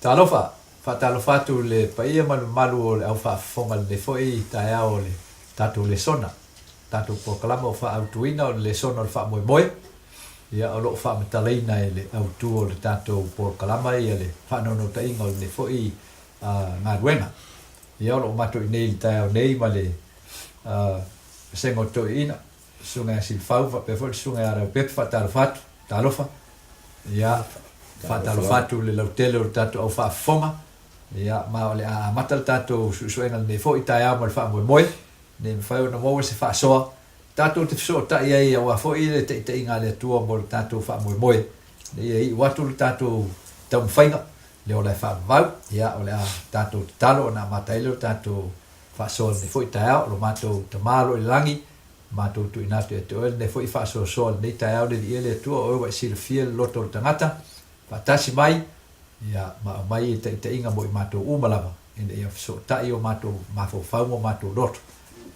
Talofa! Faatalofa atu i le paia ma le mamalu o le au faafofoga i lenei foi taeao o le tatou lesona, tatou polokalama ua faaautuina o le lesona o le faamoemoe, ia o lo o faamatalaina e le autu o le tatou polokalama ia le faanaunautaiga o lenei foi galuega. Ia o lo o matou i inei i le taeao nei ma le Vasega o Toeaiina, Susuga ia Silafau faapea foi le Susuga ia Leaupepe, faatalofa atu, talofa. Ia, faatalofa atu i le lautele o le tatou au faafofoga, ia, ma o le a amata le tatou suesuega lenei foi taeao ma le faamoemoe, ina ia mafai ona maua se faasoa, tatou te fesootai ai aua foi le taitaiga a le Atua mo le tatou faamoemoe, ina ia iu atu le tatou taumafaiga le ola e faavavau. Ia, o le a tatou tatalo ona amata ai lea o le tatou faasoa lenei foi taeao. Lo matou Tama o lo o i le lagi, Matou tuuina atu ia te Oe lenei foi faasoasoa i lenei taeao le Alii e le Atua, o Oe ua e silafia le loto o le tagata, faatasi mai, ia, ma aumai e taitaiga mo i matou uma lava, ina ia fesootai o matou mafaufau ma o matou loto,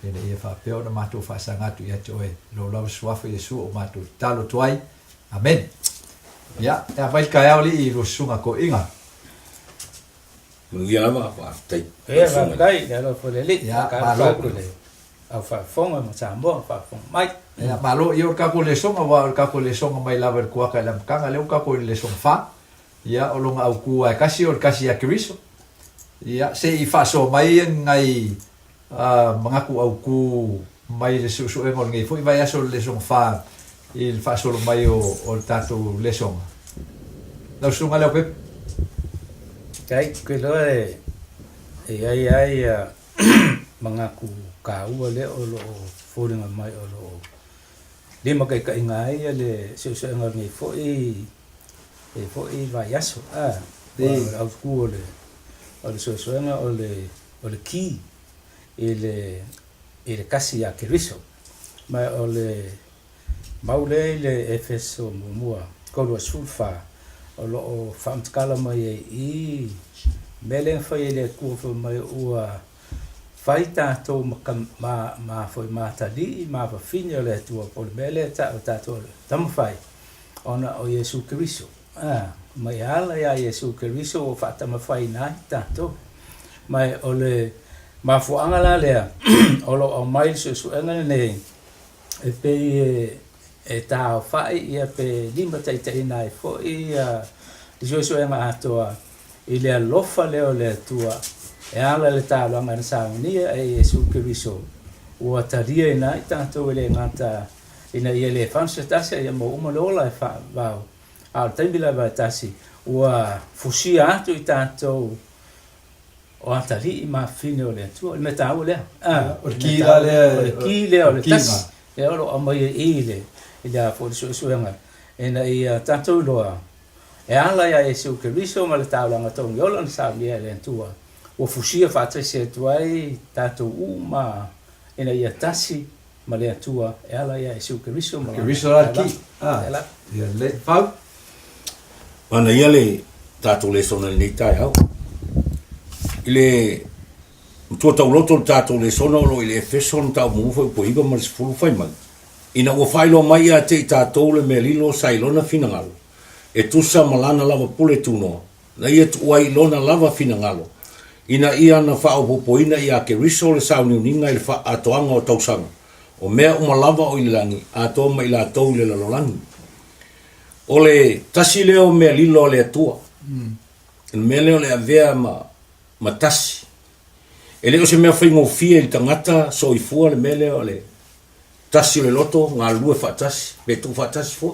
ina ia faapea ona matou faasaga atu ia te Oe, i Lou lava Suafa Iesu o matou tatalo atu ai. Amene. Ia, e a mai le taeao alii i lua susuga toeaiina. Manuia lava, faafetai. Ia, faafetai i le alofa o le Alii. Ia, malo. Au faafofoga ma Samoa faafofoga mai. Ia, malo, ia o le tatou lesona, aua o le tatou lesona mai lava i le kuata i le amataga, lea ua tatou i le lesona fa. Ia, o lona autu lava e tasi, o le tasi ia Keriso. Ia, se i faasoa mai nai manatu autu mai le suesuega o lenei foi vaiaso o le lesona fa i le faasolo mai o le tatou lesona. Lau Susuga Leaupepe. Faafetai, ou te iloa e i ai lava ia manatu taua lea o lo o foliga mai o lo o limataitaiina ai le suesuega o lenei foi lenei foi vaiaso. A, o le autu o le o le suesuega o le o le ki i le i le kasi ia Keriso. Ma o le mau lea i le Efeso muamua 34 o lo o faamatala mai ai i mea lea na fai e le Atua fai mai ua fai tatou ma, ma, ma, foi ma atalii ma afafine o le Atua po o le mea lea e ta'u e tatou o le taumafai ona o Iesu Keriso. A, mai e ala iā Iesu Keriso ua faatamafaiina ai tatou. Ma o le mafuaaga la lea o lo o aumai le suesuega lenei e pei e e taaofai ia pe limataitaiina ai foi ia le suesuega atoa i le alofa lea o le Atua e ala i le taaloga na saunia e Iesu Keriso ua taliaina ai tatou e le gata ina ia le fano se tasi a ia maua uma le ola e faavavau, a o le taimi lava e tasi ua fusia atu i tatou o atalii ma afafine o le Atua. O le mea taua lea. Ah, o le ki la lea. O le ki lea o le tasi. Lea o lo o aumai ai i le, i le a foi le suesuega, ina ia tatou iloa, e ala iā Iesu Keriso ma le taulaga togiola na saunia e le Atua, ua fusia faatasi atu ai tatou uma ina ia tasi ma le Atua e ala iā Iesu Keriso ma lana Keriso la le ki. Ah, Lea la. ia le fau. Manaia le tatou lesona i lenei taeao. I le matua tauloto le tatou lesona o lo o i le Efeso na tau mumu foi po 9 ma le 10 fai mai. Ina ua faailoa mai ia te i tatou le mea lilo sa i lona finagalo, e tusa ma lana lava pule tunoa, na ia tuu ai i lona lava finagalo, ina ia na faaopoopoina iā Keriso le sauniuniga i le faaatoaga o tausaga, o mea uma lava o i le lagi, atoa ma i latou i le lalolagi. O le tasi lea o mea lilo a le Atua. O le mea lea o le avea ma, ma tasi. E le o se mea faigofie i le tagata soifua le mea lea o le tasi o le loto, galulue faatasi, pe tuu faatasi foi.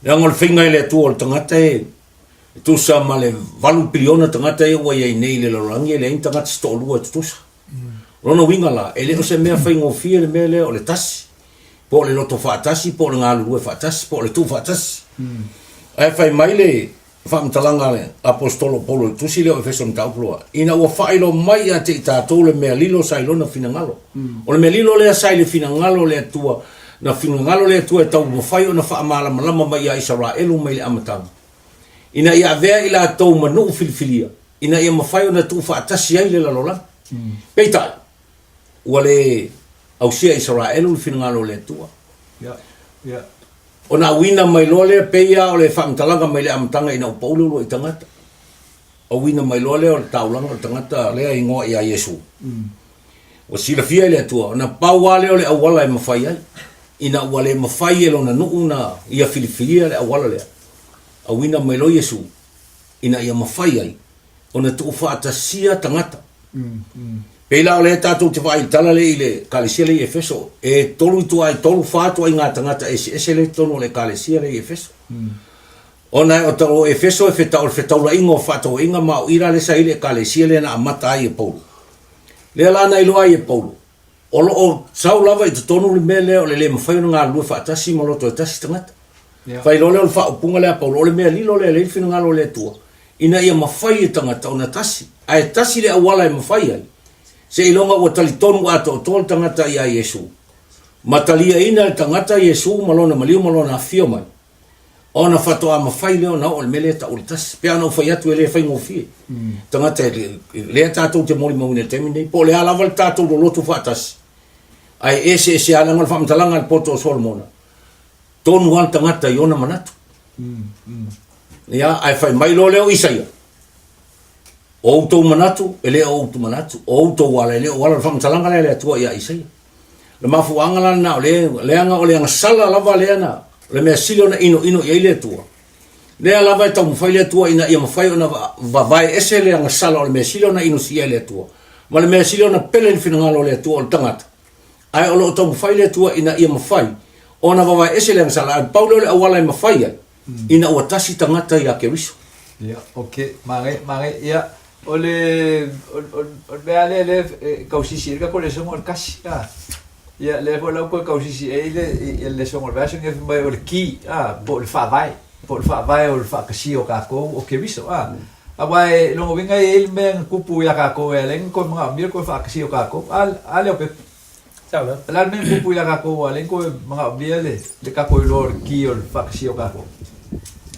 Leaga o le faiga e le Atua o le tagata e, e tusa ma le 8 piliona tagata ia ua i ai nei i le lalolagi, e leai ni tagata se toalua e tutusa. O lona uiga la, e le o se mea faigofie le mea lea o le tasi, po o le loto faatasi, po o le galulue faatasi, po o le tuu faatasi. Ae fai mai le faamatalaga a le Aposetolo o Paulo i le tusi lea o Efeso mataupu loa, ina ua faailoa mai ia te i tatou le mea lilo sa i lona finagalo. O le mea lilo lea sa i le finagalo o le Atua, na finagalo le Atua e taumafai ona faamalamalama mai ia Isaraelu mai le amataga, ina ia avea i latou ma nuu filifilia, ina ia mafai ona tuufaatasi ai le lalolagi. Peitai, ua le ausia e Isaraelu le finagalo o le Atua. Ona auina mai loa lea, pei lava o le faamatalaga mai le amataga ina ua pau le uluai tagata. Auina mai loa lea o le taulaga o le tagata lea e igoa ia Iesu. Ua silafia e le Atua, ona pau lava lea o le auala e mafai ai, ina ua le mafai e lona nuu na ia filifilia le auala lea, auina mai loa Iesu, ina ia mafai ai ona tuufaatasia tagata. Pei la o lea tatou te vaai i le tala lea i le Ekalesia lea i Efeso, e tolu ituai, tolu, fa ituaiga tagata eseese lea i totonu o le Ekalesia lea i Efeso. Ona e o Efeso e o le fetaulaiga o fefaatauaiga ma o i la lea sa i ai le Ekalesia lea na amata ai e Paulo. Lea la na iloa ai e Paulo, o lo o sau lava i totonu le mea lea o le le mafai ona galulue faatasi ma loto e tasi tagata. Yeah. Fai loa lea o le faaupuga lea a Paulo, o le mea lilo lea e leai le finagalo o le Atua, ina ia mafai e tagata ona tasi. Ae tasi le auala e mafai ai, seiloga ua talitonu atoatoa le tagata ia Iesu, ma taliaina e le tagata Iesu ma lona maliu ma lona afio mai, ona faatoa mafai lea ona oo i le mea lea e tau o le tasi. Pe a ona ou fai atu e le faigofie. Tagata lea tatou te molimauina i le taimi lenei, po o le a lava le tatou lolotu faatasi, ae eseese lava, leaga o le faamatalaga a le poto o Solomona, tonu lava le tagata i ona manatu. Ia, ae fai mai loa lea o Isaia, o outou manatu e le o outou manatu, o outou ala e le o ala. O le faamatalaga lea a le Atua ia Isaia. Le mafuaaga la lena o le leaga o le agasala lava lea na o le mea sili ona inoino i ai le Atua. Lea lava e taumafai le Atua ina ia mafai ona vavae ese le agasala o le mea sili ona inosia e le Atua ma le mea sili ona pele i le finagalo o le Atua o le tagata. Ae o lo o taumafai le Atua ina ia mafai ona vavae ese le agasala, ae pau lea o le auala e mafai ai ina ua tasi tagata ia Keriso. Ia, ok, manaia, manaia. Ia, O le o le mea lea lea e tausisi ai le tatou lesona o le tasi a. Ia lea foi la ua toe tausisi ai le le lesona o le vaiaso lenei fai mai o le ki a po o le faavae po o le faavae o le faatasia o tatou o Keriso a. Aua e lona uiga e i ai le mea na tupu ia tatou e ala ai ona toe manaomia le toe faatasia o tatou a a Leaupepe. Sao lava. O le a le mea na tupu ia tatou ua ala ai ona toe manaomia le le tatou iloa o le ki o le faatasia o tatou?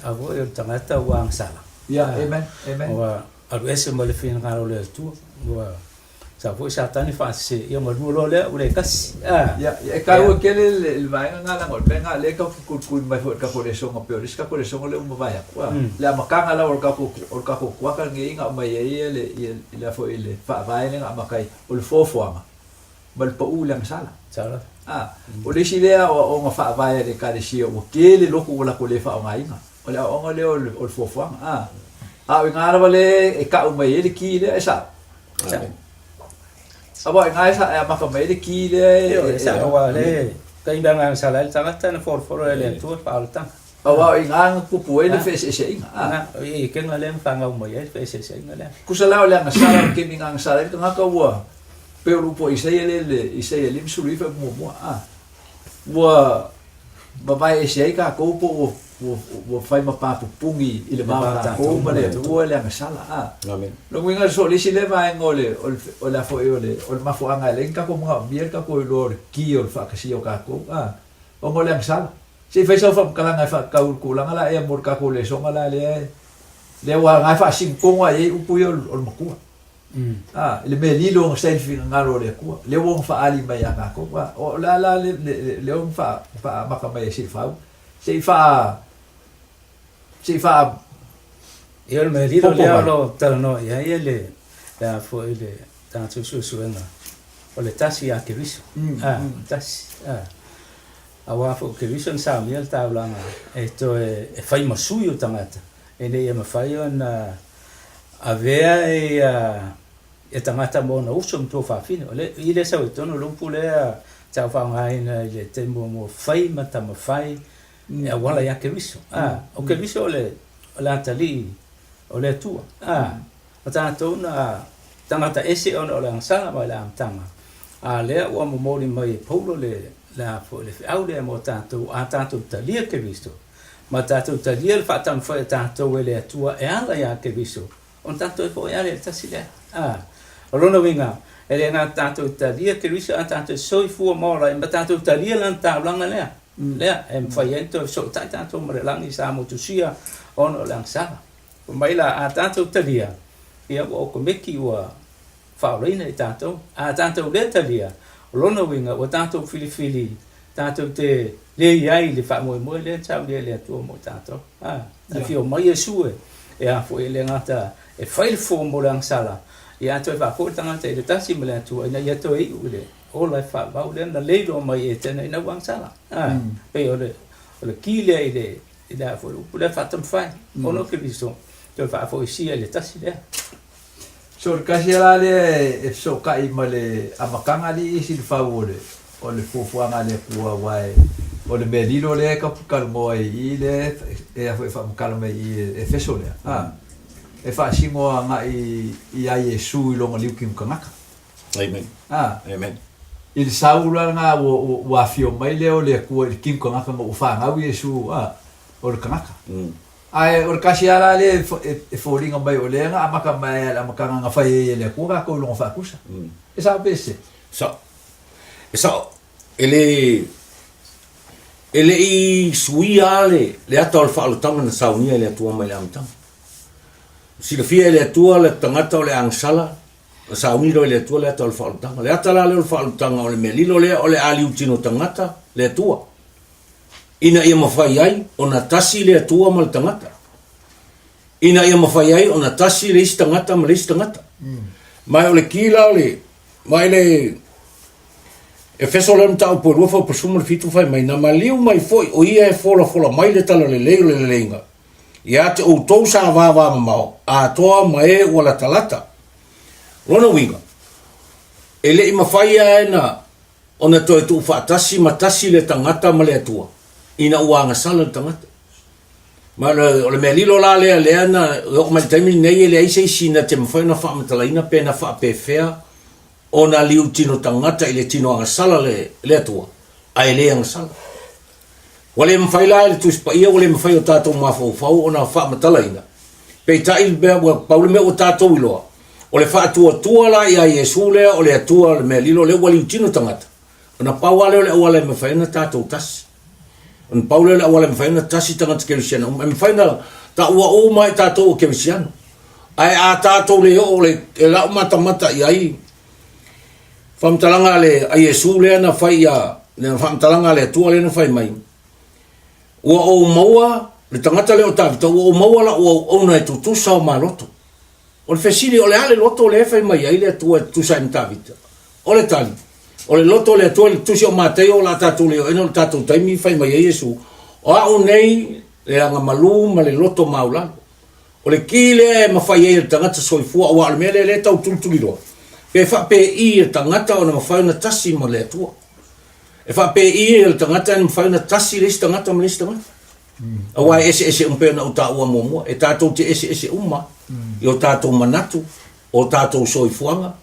A foi o le tagata ua agasala. Ia, amen, amen. Ua alu ese mai le finagalo o le Atua. Ua sau foi Satani faasese, ia malua loa lea, ua le tasi. Ah. Ia, e taua tele le, le vaega lena leaga o le mea lena lea e tau fetuituitui mai foi i le tatou lesona pei o le isi tatou lesona lea ua mavae atu. Ah. Le amataga lava o le tatou, o le tatou kuaka lenei na aumai ai ia le, ia le foi le faavae lea na amata ai, o le foafoaga ma le pau i le agasala. Sala. Ah, o le isi lea aoaoga faavae a le Ekalesia ua tele lotu ua latou le faaaogaina. O le aoaoga lea o le, o le fuafuaga, a. A o i ina lava le e tau mai ai le ki lea, e sao. Sao. Aua o ina e, e amata mai ai le ki lea e... E, e sao, aua le taimi a na sala ai le tagata na folofolo e le Atua le faaolataga. Aua o ina na tupu ai le feeseeseaiga, a. Na, o i kena lea na fanau mai ai le feeseeseaiga lea. Tusa la o le agasala o le taimi na agasala ai le tagata ua, pei o le upu a Isaia lea i le Isaia 59 e muamua, a. Ua vavae ese ai tatou po ua, ua, ua fai ma papupuni i le va o tatou ma le Atua le agasala. A. Amen. Lona uiga, so o le isi lea vaega o le, o le, o le a foi o le, o le mafuaaga e ala ai ona tatou manaomia le tatou iloa o le ki o le faatasia o tatou, a, ona o le agasala. Se i fai sau faamatalaga e faatatau i le tulaga la ea mo le tatou lesona la lea e, lea ua na e faasino tonu lava i ai upu ia o le, o le matua. A, i le mea lilo ona sa i le finagalo o le Atua, lea ua ona faaali mai ia tatou. A, o le a la le, le, le, lea ua faa, faaamata mai e Silafau, se i faa, se i faa Ia o le mea lilo lea o lo o talanoa i ai le, le a foi le tatou suesuega o le tasi ia Keriso. A, tasi. A. Aua foi o Keriso na saunia le taulaga e toe e fai ma sui o tagata ina ia mafai ona avea ia tagata ma ona uso ma tuafafine. O le i lea sau i totonu o le upu lea sa faaaogaina i le taimi muamua, fai ma tamafai e auala ia Keriso. A, o Keriso o le o le atalii o le Atua. A, o tatou na tagata ese ona o le agasala mai le amataga, a lea ua momoli mai e Paulo le le a foi le feau lea mo tatou, a tatou talia Keriso, ma tatou talia le faatamafai a tatou e le Atua e ala iā Keriso, ona tatou e foi lea i le tasi lea. A, o lona uiga, e le gata tatou talia Keriso, a tatou soifua ma ola ai, ma tatou talia lana taulaga lea, lea e mafai ai ona toe fesootai tatou ma le lagi sa motusia ona o le agasala. Fai mai la, a tatou talia, ia ua okomeki ua faaolaina i tatou. A tatou le talia, o lona uiga ua tatou filifili tatou te le i ai i le faamoemoe lea na saunia e le Atua mo tatou. A, na afio mai Iesu e, E a foi e le gata e fai le fua mo le agasala, ia ae toe faafoi le tagata i le tasi ma le Atua ina ia toe iu i le ola e faavavau lea na leiloa mai e Etena ina ua agasala. A, pei o le o le ki lea i le i le a foi le upu lea faatamafai, ona o Keriso toe faafoisia i le tasi lea. So o le tasi la lea e fesootai ma le amataga alii i Silafau o le o le fuafuaga a le Atua aua e o le mea lilo lea e tatou talanoa ai i i lea e a foi e faamatala mai i i e Efeso lea a e faasino agai ia Iesu i lona liutino tagata. Amen. A. Amen. I le sau la lena ua ua afio mai lea o le Atua i le tino tagata ma ua fanau Iesu a o le tagata. Ae o le tasi lava la lea e foliga mai o lea na amata mai lava i le amataga na fai ai e le Atua tatou i lona faatusa. E sao pe sese? Sao. E sao. E le e le i suia lava le, le ata o le faaolotaga na saunia e le Atua mai le amataga. Silafia e le Atua le tagata o le agasala, na sauni loa e le Atua le ata o le faaolotaga. Le ata la lea o le faaolotaga o le mea lilo lea o le a liutino tagata le Atua. Ina ia mafai ai ona tasi le Atua ma le tagata. Ina ia mafai ai ona tasi le isi tagata ma le isi tagata. Ma o le ki la o le, ma le Efeso lea mataupu e 2 fuaiupu 17 fai mai, na maliu mai foi o ia e folafola mai le talalelei o le leleiga ia te outou sa vavamamao atoa ma e ua latalata. Lona uiga, e le i mafai lava na ona toe tuufaatasi ma tasi le tagata ma le Atua, ina ua agasala le tagata. Ma o le mea lilo la lea, lea na oo mai le taimi lenei e leai se isi na te mafai ona faamatalaina pe na faapefea ona liutino tagata i le tino agasala le, le Atua, ae le agasala. Ua le mafai la e le Tusi Paia, ua le mafai o tatou mafaufau ona faamatalaina. Peitai le mea, ua pau le mea ua tatou iloa, o le faatuatua la ia Iesu lea o le Atua o le mea lilo lea ua liutino tagata, ona pau lava lea o le auala e mafai ona tatou tasi. Ona pau lea o le auala e mafai ona tasi tagata kerisiano uma. E mafai ona taua uma ai tatou o kerisiano. Ae a tatou le oo le, e lau matamata i ai, Faamatalaga a le a Iesu lea na fai ia, le faamatalaga a le Atua lea na fai mai, Ua ou maua le tagata lea o Tavita, ua ou maua lau auauna e tutusa o ma loto. O le fesili, o le a le loto lea e fai mai ai le Atua e tutusa ai ma Tavita? O le tali, o le loto o le Atua i le tusi o Mataio o la tatou le oena o le tatou taimi fai mai ai Iesu, o au nei le agamalu ma le loto maulalo. O le ki lea e mafai ai e le tagata soifua, aua o le mea lea lea e tau tulituliloa, pe faapei e le tagata ona mafai ona tasi ma le Atua. E faapei e le tagata ona mafai ona tasi le isi tagata ma le isi tagata. Aua e eseese uma pei ona ou taua muamua, e tatou te eseese uma i o tatou manatu, o tatou soifuaga,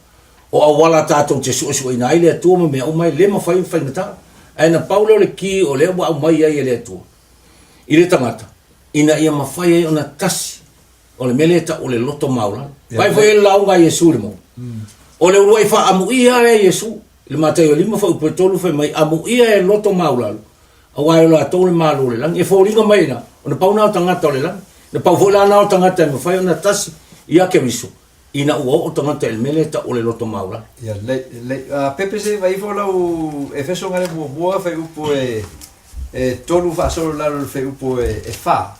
o auala tatou te suesueina ai le Atua ma mea uma e le mafai ona faigata. Ae na pau lea o le ki o lea ua aumai ai e le Atua i le tagata, ina ia mafai ai ona tasi o le mea lea e tau o le loto maulalo. Vai foi le lauga a Iesu i le mauga. O le uluai faaamuia lea Iesu i le Mataio 5 fuaiupu e 3 fai mai, amuia e loto maulalo, aua e o latou le Malo o le lagi. E foliga mai ina, ona pau na o tagata o le lagi. Na pau foi la na o tagata e mafai ona tasi ia Keriso, ina ua oo tagata i le mea lea e tau o le loto maulalo. Ia lelei, lelei. Pepe se i vaai ifo lau Efeso gale muamua fuaiupu e e tolu faasolo i lalo o le fuaiupu e fa.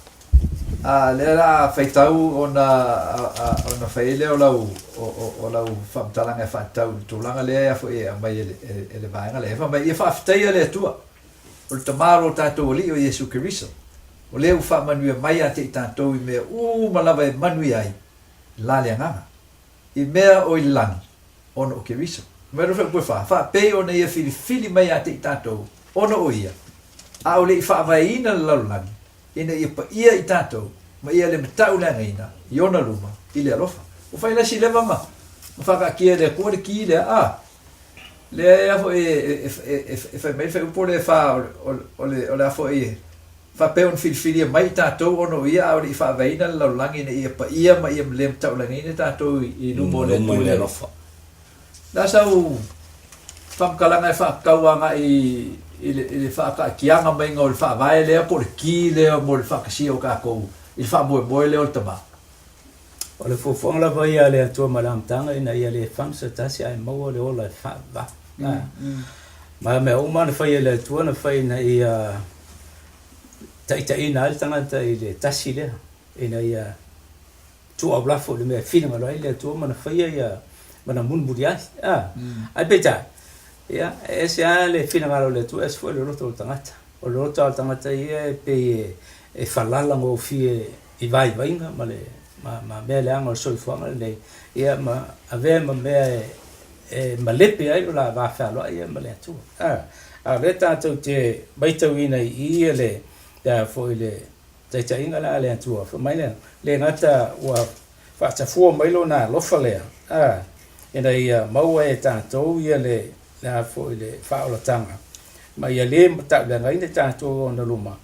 A, lea la a faitau ona ona fai ai lea o lau o lau faamatalaga e faatatau i le tulaga lea e foi e aumai e le, e le vaega lea. E fai mai, ia faafetaia le Atua, o le Tama o lo tatou Alii o Iesu Keriso, o lea ua faamanuia mai ia te i tatou i mea uma lava e manuia ai la le agaga, i mea o i le lagi, ona o Keriso. Mai le fuaiupu e fa, faapei ona ia filifili mai ia te i tatou, ona o ia, a o le i faavaeina le lalolagi, ina ia paia i tatou, ma ia le matauleagaina i ona luma i le alofa. Ua fai la si leva ma faakaatia e le Atua le ki lea, a lea e a foi e fai mai le fuaiupu lea e fa o le a foi e faapea ona filifilia mai i tatou ona o ia a o le i faavaeina le lalolagi ina ia paia ma ia le matauleagaina tatou i luma o le Atua i le alofa. Le a sau faamatalaga e faatatau agai i le faataatiaga maiga o le Faavae lea po o le ki lea mo le faatasia o tatou i le faamoemoe lea o le Tama? O le fuafuaga lava ia a le Atua ma le amataga ina ia le fagu se tasi ae maua le ola e faavavau. Ma mea uma na fai e le Atua na fai ina ia taitaiina ai le tagata i le tasi lea, ina ia. tuuaulafo i le mea e finagalo ai le Atua ma na faia ia ma na mulimuli ai. A, ae peitai, ia, e ese lava le finagalo o le Atua, e ese foi le loto o le tagata. O le loto lava o le tagata ia e pei e falala gofie i vaivaiga ma le ma, ma mea leaga o le soifuaga lenei, ia ma avea ma mea e malepe ai lo la va fealoai ia ma le Atua. A, a o lea tatou te maitauina i i ia le, le a foi le taitaiga la a le Atua, fai mai lea, le gata ua faatafua mai lona alofa lea, a, ina ia maua e tatou ia le, le a foi le faaolataga, ma ia le matauleagaina i tatou ona luma,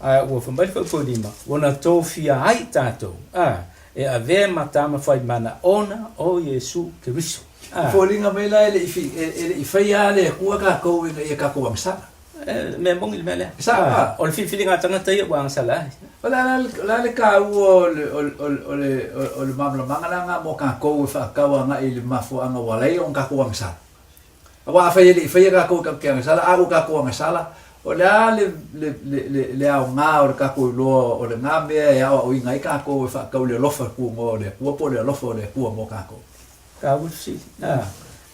a ua fai mai le faaupuilima, ua na tofia ai tatou, a, e avea ma tama fai mana ona o Iesu Keriso. A. E foliga mai la e le i, e le i faia lava le Atua tatou ina ia tatou agasala. E mea moni le mea lea. E sao a? O le filifiliga a tagata ia ua agasala ai. O le a, o le a le taua o le, o le, o le, o le malamalamaga la lena mo tatou e faatatau agai i le mafuaaga ua ala ai ona tatou agasala? Aua afai e le i faia tatou e tatou te agasala, a ua tatou agasala, o le a le, le, le, le aoga o le tatou iloa o lena mea e aoaoina ai tatou e faatatau i le alofa tunoa o le Atua po o le alofa o le Atua mo tatou? Taua le fesili. A,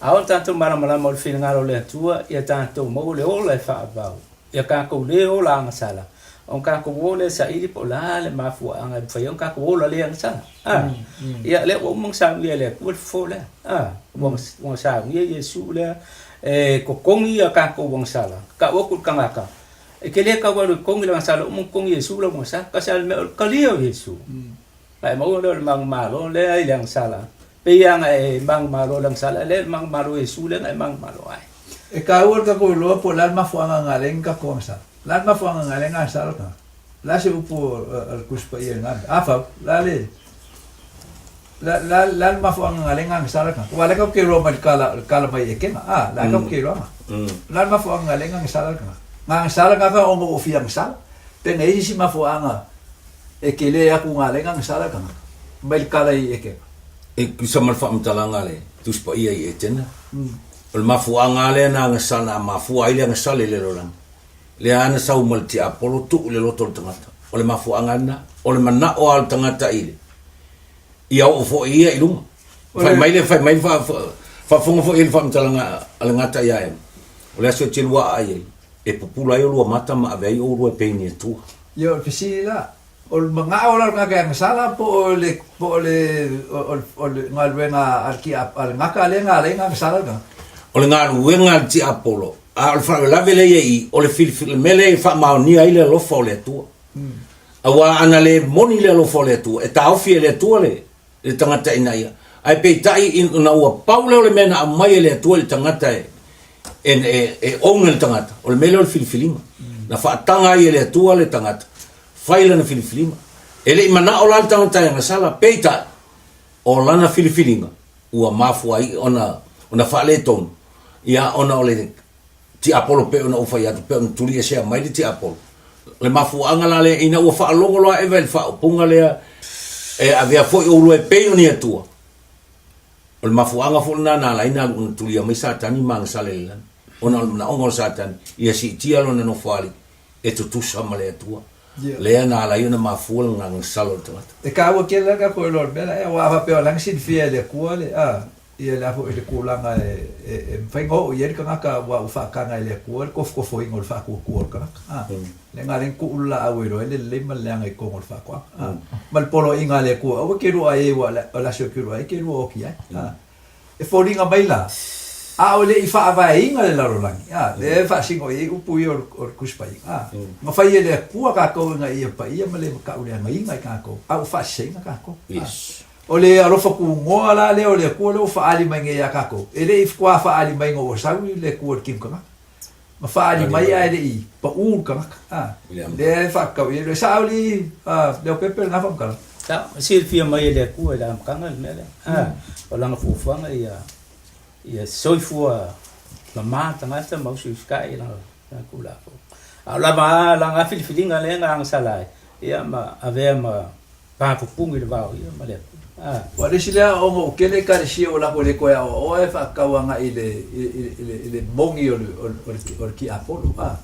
a o tatou malamalama o le finagalo o le Atua, ia tatou maua le ola e faavavau, ia tatou le ola agasala, ona tatou o lea e saili po o le a le mafuaaga e mafai ai ona tatou ola le agasala. A, ia lea ua uma ona saunia e le Atua le fofo lea. A, ua ona saunia Iesu lea e totogi a tatou agasala. Tau atu i le tagata, e te le tau alu e totogi le agasala, uma ona totogi e Iesu lau agasala. Kasi lava le mea o le talia o Iesu. Ona e maua lea o le manumalo lea i le agasala. Pei lava na e manumalo i le agasala, lea le manumalo o Iesu lea na e manumalo ai. E taua le tatou iloa po o le a le mafuaaga na ala ai ona tatou agasala. O le a le mafuaaga na ala ai ona agasala le tagata? O le a se upu a le Tusi Paia i lena mea? Afau, o le a le, le a le mafuaaga na ala ai ona agasala le tagata? Aua o lea tatou te iloa mai le tala, le tala mai Etena, a, o lea tatou te iloaga. O le a le mafuaaga na ala ai ona agasala le tagata? Na agasala le tagata ona ua fia agasala, pe na i ai se isi mafuaaga E tele atu ngā lenga nga sala tangata, mai le kala i Etena. E tusa ma le faamatalaga a le Tusi Paia i Etena, o le mafuaaga lava lea na agasala, na mafua ai le agasala i le lalolagi, lea lava na sau ma le tiapolo tuu i le loto o le tagata. O le mafuaaga lena, o le manao lava o le tagata i le, ia oo foi ia i luga. Fai mai le, fai mai le faafofoga foi i le faamatalaga a le gata ia Ema, o le aso e te lua aai ai, e pupula ai olua mata ma ave ai oulua e pei ni Atua. Ia o le fesili la, o le manao la o le tagata e agasala po o le po o le o le galuega a le tia a le gata lea na ala ai ona agasala le tagata? O le galuega a le tiapolo, a o le faalavelave lea ia i i, o le filifili, le mea lea e faamaonia ai le alofa o le Atua. Aua ana le moni le alofa o le Atua, e taofi e le Atua le le tagata ina ia. Ae peitai ina ua pau lea o le mea na aumai e le Atua i le tagata e, e, e, e ouna le tagata, o le mea lea o le filifiliga. Na faataga ai e le Atua le tagata, fai lana filifiliga. E le i manao la le tagata e agasala, peitai, o lana filifiliga ua mafua ai ona, ona faaletonu, ia ona o le tiapolo pei ona ou fai atu, pei ona tuliesea mai le tiapolo. O le mafuaaga la lea, ina ua faalogo loa Eva i le faaupuga lea, e avea foi oulua e pei o ni Atua, o le mafuaaga foi lena na ala ai na alu ona tulia mai Satani ma agasala i le lagi, ona o le manaoga o Satani, ia siitia lona nofoalii e tutusa ma le Atua. Lea na ala ai ona mafua le agasala o le tagata. E taua tele la tatou iloa o le mea la, aua a faapea o la e na silafia e le Atua le, a, Ia le a foi le tulaga e mafai ona oo i ai le tagata aua ua faataga e le Atua le tofotofoina o le faatuatua o le tagata. A, lea na ala ai ona tuu le laau e iloa ai le lelei ma le leaga i totonu o le faatoaga. A, ma le poloaiga a le Atua, aua e te lua ai aua o le aso e te lua ai e te lua oti ai. A, e foliga mai la, a o le i faavaeina le lalolagi, a, lea e faasino i ai upu ia o le Tusi Paia, a, na fai e le Atua tatou ina ia paia ma le matauleagaina i tatou, a ua faasiseina tatou. A. O le alofa tunoa la lea o le Atua lea ua faaali mai nei ia tatou, e le i faatoa faaali mai ina ua sau le Atua i le tino tagata. Na faaali mai ae le i paʻu le tagata. A, lea e faatatau i ai, e sao alii Leaupepe lena faamatalaga? Sao, e silafia mai e le Atua i le amataga le mea lea. A, o lana fuafuaga ia, ia soifua mama tagata ma usiusitai i lana Tulafono. A o lava a lana filifiliga lea na agasala ai, ia ma avea ma Papupugi le vao ia ma le Atua. A. Ua le isi lea aoga ua tele ekalesia ua lako e le toe aoaoa e faatatau agai i le, i le, i le, i le moni o le, o le, o le, o le tiapolo. A.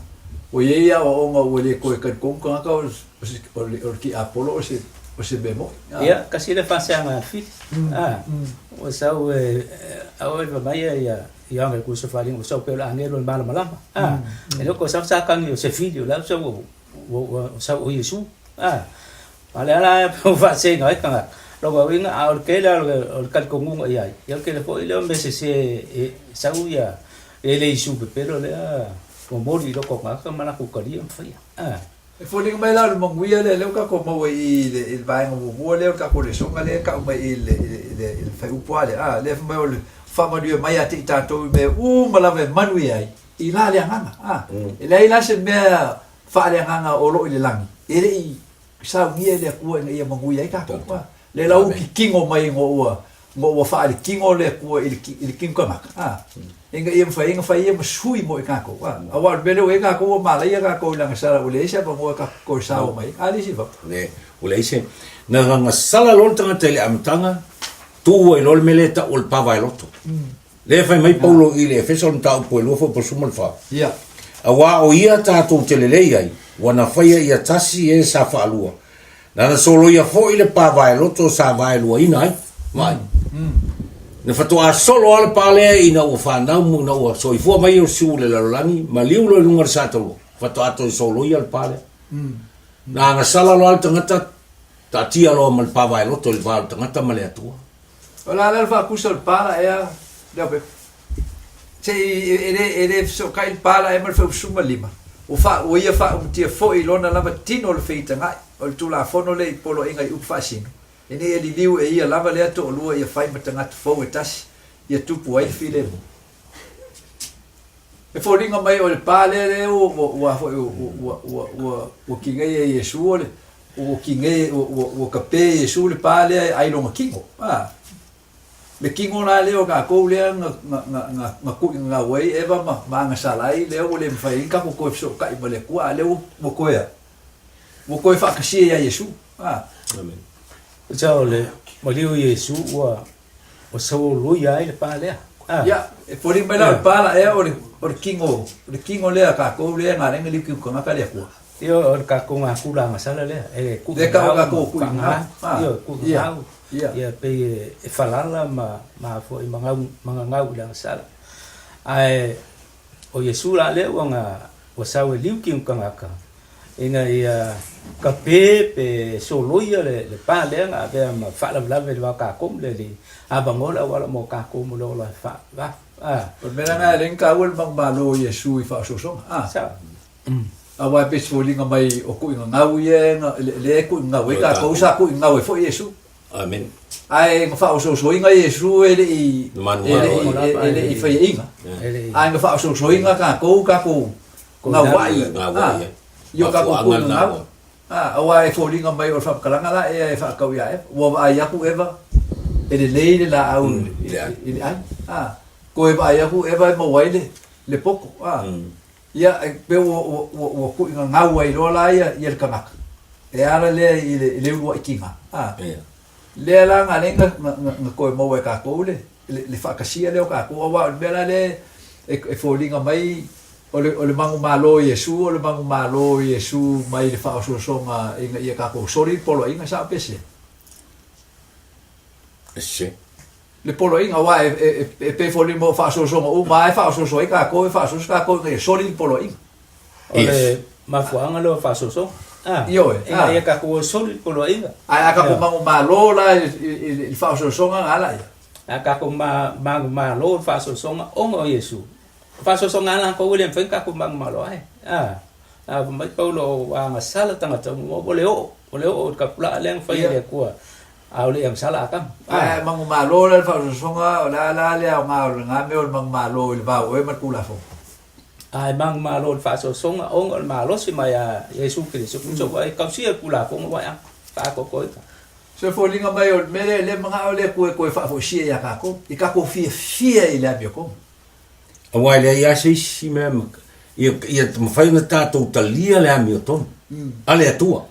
Ua i ai aoaoga ua le toe talitonu tagata o, o, o le, o le tiapolo o se. o se mea moni. Ia, tasi lea faaseaga a le fili. A, ua sau e, a oi fai mai ia Ioane le Kusofaliga, ua sau pei o le agelu o le malamalama. A, e le o toe sau sa tagi o se fili, o le a ua sau ua sau o Iesu. A, a o lea la ua faasega ai tagata. Lona uiga, a o le tele lava o le talitonuga i ai, ia o le tele foi lea o mea sese e sau ia e le Iesu pepelo lea momoli i loko o tagata ma latou talia ma faia. A. E foliga mai la o le manuia lea lea ua tatou maua i i le i le vaega muamua lea o le tatou lesoga lea e tau mai i le i le i le fuaiupu lava lea, a, lea fai mai o le faamanuia mai ia te i tatou i mea uma lava e manuia ai i la le agaga, a. E leai la se mea faaleagaga o lo o i le lagi e le i saunia e le Atua ina ia manuia ai tatou, a. Lea la ua kikino mai ina ua ina ua faaletino le Atua i le i le tino tagata, a, ina ia mafai ai ona fai ia ma sui mo i tatou, a. Aua o le mea lea ua i ai tatou ua malaia tatou i le agasala ua leai se avanoa e tatou toe sao mai ai. A le isi vao? Le, ua leai se. Na agasala loa le tagata i le amataga, tu ai loa le mea lea e tau o le pavaeloto. Lea e fai mai Paulo i le Efeso o le mataupu e 2 foi po 14. Ia. Aua o ia tatou te lelei ai, ua na faia ia tasi e sa faalua. Na na soloia foi le pa vaeloto sa vaeluaina ai. Vaai. Na faatoa solo lava le pa lea ina ua fanau ma ina ua soifua mai Iesu i le lalolagi, maliu loa i luga o le sa taulua, faatoa toe soloia le pa lea. Na agasala loa le tagata, taatia loa ma le pa vaeloto i le va o le tagata ma le Atua. O le a la le faatusa o le pa la ea Leaupepe? Se i e le e le fesootai le pa la ea ma le 15, ua faa ua ia faaumutia foi i lona lava tino o le feitagai o le Tulafono lea i poloaiga i upu faasino, ina ia liliu e ia lava lea toalua ia fai ma tagata fou e tasi, ia tupu ai le filemu. E foliga mai o le pa lea lea ua ua ua foi ua ua ua ua kinei e Iesu o le ua kinei ua ua ua kape e Iesu le pa lea e ai lona kino. A. Le kino la lea o tatou lea na na na na na tuuina gau ai Eva ma ma agasala ai lea ua le mafai ai ona tatou toe fesootai ma le Atua a lea ua ua toe a? Ua toe faatasia ia Iesu. A. Amen. Tusa o le maliu o Iesu ua Ua sauoloia ai le pa lea. Ah. Ia, e foliga mai la o le pa la ea o le, o le kino, o le kino lea a tatou lea na ala ai ona liu kino tagata le Atua. Ia, o le tatou gakula agasala lea, e kuʻi Lea tau tatou kuʻi gau. Ah. Ia, kuʻi gau. Ia. Ia, pei e falala ma, ma foi ma gau, ma gagau i le agasala. Ae, o Iesu la lea ua na, ua sau e liu kino tagata, ina ia kape pe soloia le, le pa lea na avea ma faalavelave i le va o tatou ma le Alii, avanoa le auala mo tatou mo le ola e fa, va, a. O le mea la lena e ala ai ona taua le manumalo o Iesu i faaosoosoga, a. Sao. Aua e pei se foliga mai o tuuigagau ia na, lea e tuuigagau ai tatou, sa tuuigagau ai foi Iesu. Amen. Ae na faaosoosoina Iesu e le i, e le i, e le i faiaina. Ae na faaosoosoina tatou, tatou gauai, a, i o tatou tuuigagau. A, aua e foliga mai o le faamatalaga la ea e faatau ia Eva. Ua vaai atu Eva e lelei le laau i le ai. A, toe vaai atu Eva e maua ai le, le poto. A, ia, e pei ua, ua, ua, ua tuuigagau ai loa la ia, ia le tagata. E ala lea i le, i le uluai tiga. A, lea la na ala ai na, na, na toe maua e tatou le, le, le faatasia lea o tatou, aua o le mea la lea e, e foliga mai O le, o le manumalo o Iesu, o le manumalo o Iesu mai le faaosoosoga ina ia tatou soli le poloaiga, sao pe se? Se. Le poloaiga, aua e, e, e, e pei foi mo faaosoosoga uma lava e faaosooso ai tatou, e faaosooso tatou ina ia soli le poloaiga. O le mafuaaga lea o faaosoosoga. Ah, Ioe, ina ia tatou soli le poloaiga. Ae a tatou manumalo la i, i, i le faaosoosoga na ala ia. A tatou manumalo i le faaosoosoga ona o Iesu, O faasoasoga a latou e le mafai ona tatou manumalo ai. A, a fai mai Paulo ua agasala tagata uma, ua le oo, ua le oo i le tapulaa lea na fai e le Atua, a o le i agasala Atamu. Ae manumalo la le faasoasoga, o le a la le aoga o lena mea o le manumalo i le va o oe ma le Tulafono? A e manumalo i le faasoasoga ona o le malosi mai a Iesu Keriso, tusa ua e tausia le Tulafono ua e faaatoatoa. So e foliga mai o le mea lea, lea e manao le Atua e toe faafoisia ia tatou, i tatou fiafia i le amiotonu. Aua e leai lava se isi mea ia, ia mafai ona tatou talia le amiotonu a le Atua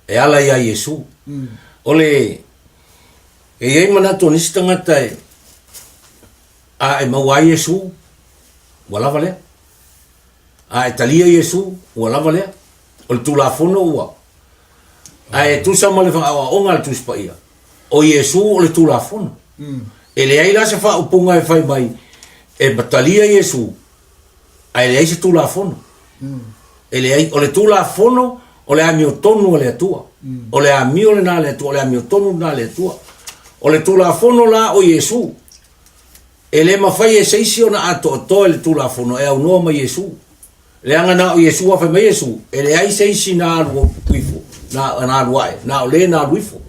e ala iā Iesu. O le, e i ai manatu o nisi tagata e, a e maua ai Iesu, ua lava lea. A e talia Iesu, ua lava lea. O le Tulafono ua. Ae tusa ma le aoaoga a le Tusi Paia, o Iesu o le Tulafono. E leai la se faaupuga e fai mai e talia Iesu ae leai se Tulafono. E leai, o le Tulafono o le amiotonu a le Atua. O le amio lena a le Atua, o le amiotonu lena a le Atua. O le Tulafono la o Iesu, e le mafai e se isi ona atoatoa i le Tulafono e aunoa ma Iesu. Leaga na o Iesu a fai mai Iesu, e leai se isi na alu ifo, na alu ae, na o le na alu ifo.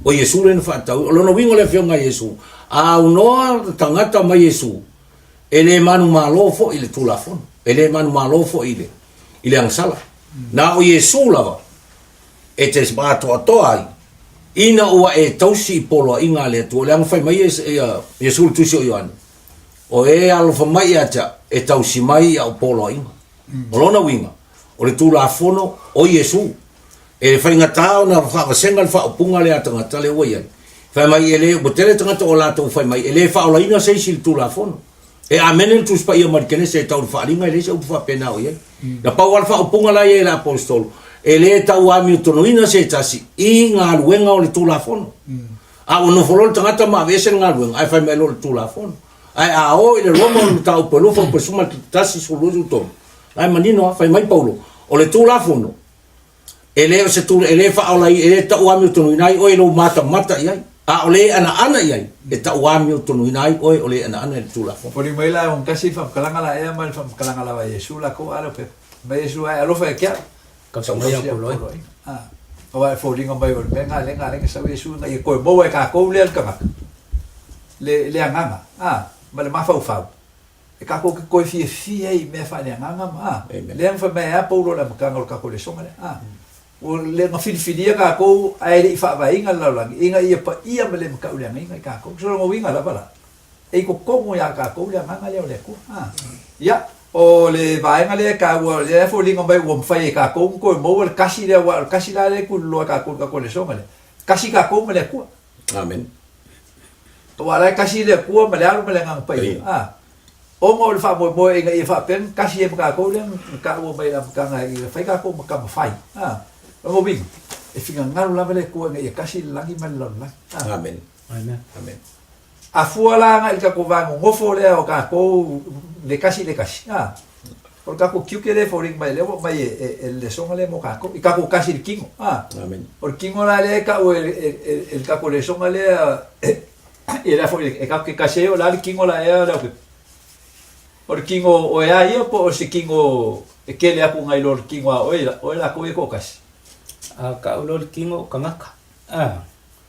O Iesu lea na faatatau. O lona uiga o le afioga a Iesu, a aunoa le tagata ma Iesu, e le manumalo foi i le Tulafono, e le manumalo foi i le, i le agasala. Na o Iesu lava e te atoatoa ai, ina ua e tausi i poloaiga a le Atua. Leaga fai mai Iesu i le tusi o Ioane, O e alofa mai ia te au, e tausi mai i au poloaiga. O lona uiga, o le Tulafono o Iesu. E faigata ona faavasega le faaupuga lea a tagata lea ua i ai. Fai mai e le, ua tele tagata o latou fai mai, e le faaolaina se isi i le Tulafono. E amene le Tusi Paia ma le Kenese e tau le faaaliga, e leai se upu faapena o i ai. Na pau lava le faaupuga la e i ai e le Aposetolo, e le tau amiotonuina se tasi i galuega o le Tulafono. A ua nofo loa le tagata ma aveese le galuega, ae fai mai loa le Tulafono. Ae a o i le Roma o le mataupu e 2 fuaiupu 11, 12, 13, la e manino lava, fai mai Paulo, o le Tulafono, e le o se tula, e le faaola ai, e le tauamiotonuina ai oe i lou matamata i ai, a o le anaana i ai, e tauamiotonuina ai oe o le anaana i le Tulafono. Foliga mai la e ogatasi le faamatalaga la ea ma le faamatalaga lava a Iesu lakou a leo pepa. Mai Iesu ae alofa ia te au. Tausi mai au poloaiga. Aua e foliga mai o le mea lena lea na sau Iesu ina ia toe maua e tatou lea le tagata, le, le agaga, a, ma le mafaufau, e tatou te toe fiafia ai i mea faaleagaga ma, a, lea na fai mai ai a Paulo i le amataga o le tatou lesona lea, a, ua le na filifilia tatou ae le i faavaeina le lalolagi, ina ia paia ma le matauleagaina i tatou. So o lona uiga lava la, E i totonu ia tatou le agaga lea o le Atua. A. Ia, o le vaega lea e taua, lea e foliga mai ua mafai e tatou ona toe maua le kasi lea, aua o le kasi la lea e tuliloa e tatou i le tatou lesona lea, kasi tatou ma le Atua. Amen. Aua o la e kasi le Atua ma le Alo ma le Agaga Paia. A. Ona o le faamoemoe ina ia faapea ona kasi ai ma tatou lea na taua mai i le amataga ina ia fai tatou ma tama fai. A. O lona uiga, e finagalo lava le Atua ina ia kasi le lagi ma le lalolagi. A. Amen. Amen. Amen. A fua la agai i le tatou va nonofo lea o tatou le kasi i le kasi, a, o le tatou tiute lea e foliga mai lea ua aumai e, e, e le lesoga lea mo tatou, i tatou kasi i le tino, a. Amen. O le tino la lea e tau e, e, e, e le tatou lesoga lea, e, e la foi e tatou te kasi ai o le a le tino la ea le aupepa. O le tino o e a ia po o se tino e kele atu nai lo le tino a oe, oe latou ia toatasi. A kau lo le tino o kangaka. A.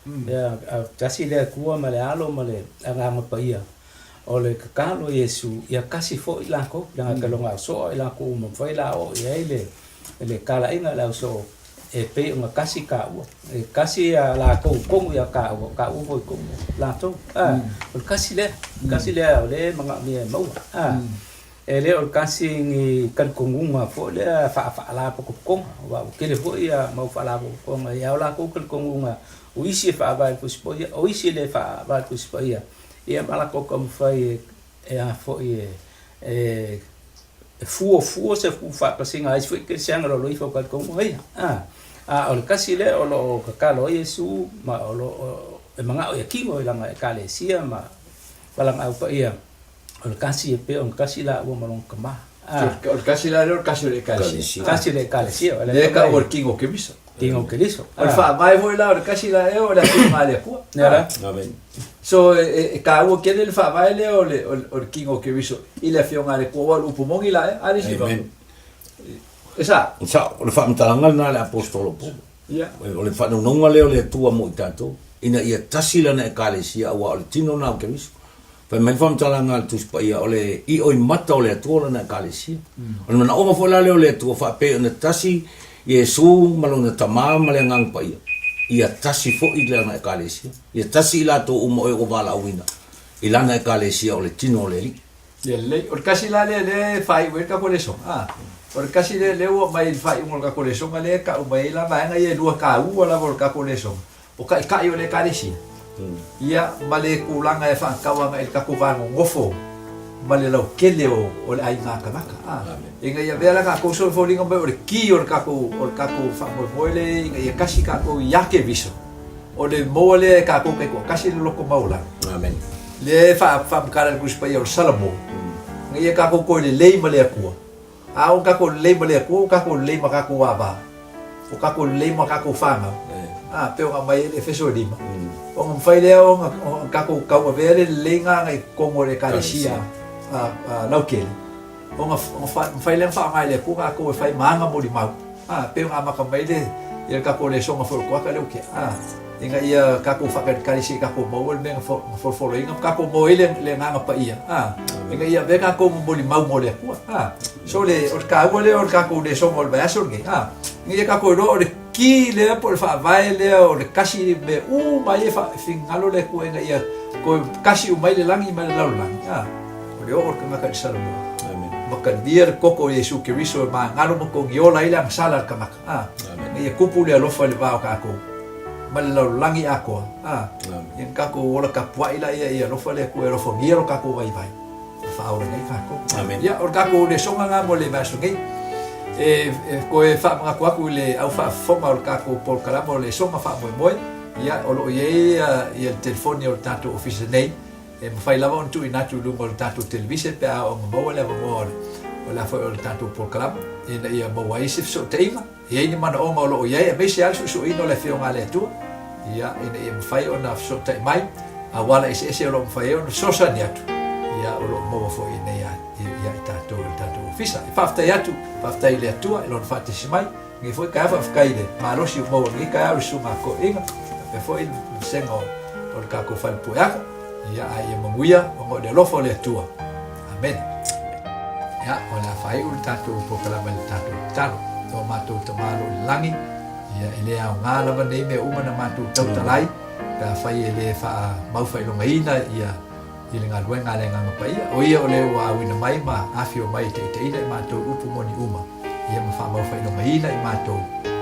Ia, a tasi le Atua ma le Alo ma le Agaga Paia, o le tatalo a Iesu, ia kasi foi lakou, leaga ke loga ausoa i lakou ua mafai la oo i ai le le talaiga i le ausoo, e pei ona kasi kaua. E kasi ia lakou i tonu ia kaua, o kaua foi i tonu ia latou. A, o le kasi lea, kasi lea o lea e manaomia e maua. A, E le o le kasi ni talitonuga foi lea faa-faalapotopotoga, aua ua tele foi ia mau faalapotopotoga i a latou talitonuga, o isi e faavae i le Tusi Paia, o isi e le faavae i le Tusi Paia, ia ma latou taumafai e a foi e fuafua se faatasiga a isi foi kerisiano i lalo ifo o talitonuga ia. A o le kasi lea o lo o tatalo ai Iesu ma o lo o e manao ia kino i lana Ekalesia ma lana Au Paia, O le kasi e pei ona kasi laua ma lona tama. Ah. O le kasi la lea o le kasi o le Ekalesia. Kasi o le Ekalesia. O le tau o le tino o Keriso. Tino o Keriso. O le faavae foi la o le kasi la ea o le afioga a le Atua. Ia la. Amen. So e taua tele le faavae lea o le o le tino o Keriso i le afioga a le Atua. Aua o le upu moni la ea. A le isi Amen. E sa. Sa, o le faamatalaga lena a le Aposetolo Paulo. Ia. O le faanaunauga lea o le Atua mo i tatou, ina ia tasi lana Ekalesia, aua o le tino lena o Keriso. Fai mai le faamatalaga a le Tusi Paia, o le ioimata o le Atua o lana Ekalesia. O le manaoga foi la lea o le Atua faapei ona tasi Iesu ma lona Tama ma le Agaga Paia, ia tasi foi lana Ekalesia. Ia tasi i latou uma o e ua valaauina i lana Ekalesia o le tino o le Alii. Ia lelei. O le kasi la lea lea e faaiu ai le tatou lesona, a. O le kasi lea lea ua aumai i le faaiuga o le tatou lesona lea e tau mai ai la vaega ia e lua taua lava o le tatou lesona, O Taitai o le Ekalesia, ia, ma le tulaga e faatau agai i le tatou va nonofo ma le lautele o le aiga kanaka, a. Ina ia avea la kākou so e foliga mai o le ki o le kākou o le kākou faamoemoe lea ina ia kasi kākou iā Keriso. O le maua lea e kākou taitoatasi le loto maualalo. Amen. Lea e faamatala i le Tusi Paia o le Salamo, ina ia kākou toe lelei ma le Atua. A o kākou lelei ma le Atua, ua kākou lelei ma kākou ava, ua kākou lelei ma kākou whānau. A, pei ona aumai ai le Efeso e lima. Ona mafai lea ona kākou tauavea le leleiga ana i totonu o le Ekalesia lautele. Ona mafai lea ona faaaoga e le Atua kākou e fai ma aga molimau. A, pei ona amata mai le, ia le tatou lesona foi o le toaka lea ua tea, a, ina ia tatou faatalitali se i tatou maua le mea na folofoloina ma tatou maua ai le, le Agaga Paia, a, ina ia avea tatou ma molimau mo le Atua, a. So le, o le taua lea o le tatou lesona o le vaiaso lenei, a, ina ia tatou iloa o le ki lea po o le faavae lea o le kasi mea uma ai e finagalo le Atua ina ia toe kasi uma ai le lagi ma le lalolagi, a. O le oo o le kanaka i le Salomona. Amen. Makalia le toto o Iesu Keriso e magalo ma togiola ai le agasala a le kanaka. A. Amen. Ina ia kupu le alofa i le va o kākou ma le lalolagi atoa. A. Amen. Ia na kākou ola kapuaʻi laia ia alofa le Atua e alofagia lo kākou vaivai ma faaola nei kākou. Amen. Ia, o le kākou lesoga lena mo le vaiaso nei. E, e toe faamanatu atu i le au faafofoga o le kākou polokalama o lesoga faamoemoe. Ia, o lo o i ai ia, ia le telefoni o le tātou ofisa nei. E mafai lava ona tuuina atu i luga o le tatou televise pe a oo ina maua le avanoa o le, o le a foi o le tatou polokalama, ina ia maua ai se fesootaiga, e i ai ni manaoga o lo o i ai, aemaise lava le suesueina o le Afioga a le Atua, ia, ina ia mafai ona fesootai mai, auala eseese o lo o mafai ai ona fesoasoani atu, ia, o lo o maua foi i inei ia i tatou i le tatou ofisa. E faafetai atu, faafetai i le Atua i Lona faatasi mai. Lenei foi taeao faafetai i le malosi ua maua i lenei taeao i le susuga a Toeaina, faapea foi le vasega o le tatou fale pueaga, ia a ia manuia ona o le alofa o le Atua. Amene. Ia, o le a faaiu le tatou polokalama i le tatou tatalo. O matou Tama o lo o i le lagi, ia e le aoga lava nei mea uma na matou tautalai, pe afai e le faamaufailogaina ia i le galuega a le Agaga Paia, o Ia o le ua auina mai ma afio mai e taitaiina i matou i upu moni uma, ia ma faamaufailogaina i matou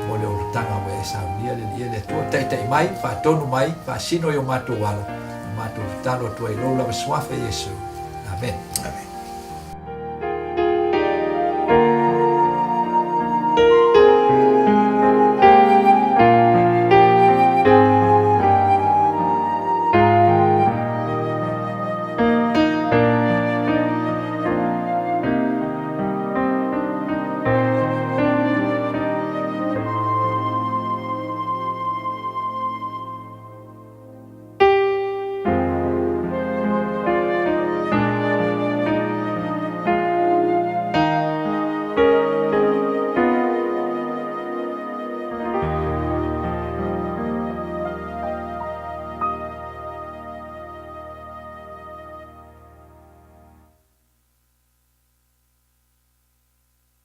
mo le olataga ua e saunia le Alii e le Atua. Taitai mai, faatonu mai, faasino i o matou ala, ma matou tatalo atu ai i lou lava Suafa Iesu. Amene. Amene.